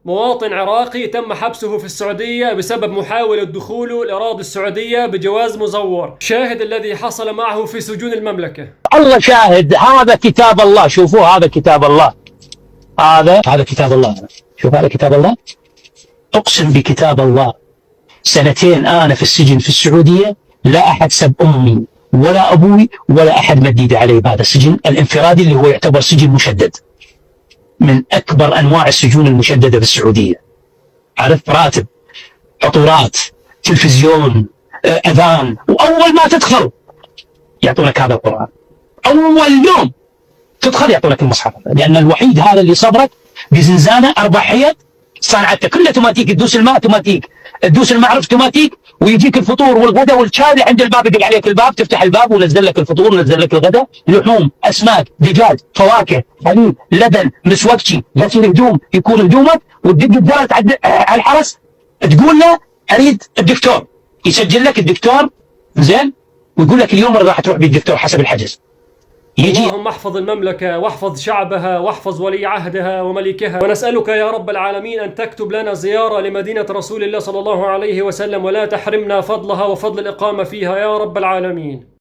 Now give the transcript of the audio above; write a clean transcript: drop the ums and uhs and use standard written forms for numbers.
مواطن عراقي تم حبسه في السعودية بسبب محاولة دخوله الأراضي السعودية بجواز مزور. شاهد الذي حصل معه في سجون المملكة. الله شاهد، هذا كتاب الله، شوفوه، هذا كتاب الله، هذا كتاب الله، شوف هذا كتاب الله. اقسم بكتاب الله سنتين انا في السجن في السعودية لا احد سب امي ولا ابوي ولا احد مد ايده علي بهذا السجن الانفرادي اللي هو يعتبر سجن مشدد، من اكبر انواع السجون المشددة في السعودية. عرفت؟ راتب، عطورات، تلفزيون، اذان، واول ما تدخل يعطونك هذا القران. اول يوم تدخل يعطونك المصحف، لان الوحيد هذا اللي صبرك بزنزانه 4 حيط صنعته كله اوتوماتيك، تدوس الماء اوتوماتيك، تدوس المعرف اوتوماتيك، ويجيك الفطور والغداء والشاي عند الباب، يدق عليك الباب، تفتح الباب ونزل لك الفطور ونزل لك الغداء، لحوم، اسماك، دجاج، فواكه، حليب، لبن، مسوكشي، غسيل هدوم، يكون هدومك، وتدق الجرس على الحرس تقول له اريد الدكتور، يسجل لك الدكتور زين، ويقول لك اليوم راح تروح بالدكتور حسب الحجز. يجي. اللهم احفظ المملكة واحفظ شعبها واحفظ ولي عهدها وملكها، ونسألك يا رب العالمين أن تكتب لنا زيارة لمدينة رسول الله صلى الله عليه وسلم، ولا تحرمنا فضلها وفضل الإقامة فيها يا رب العالمين.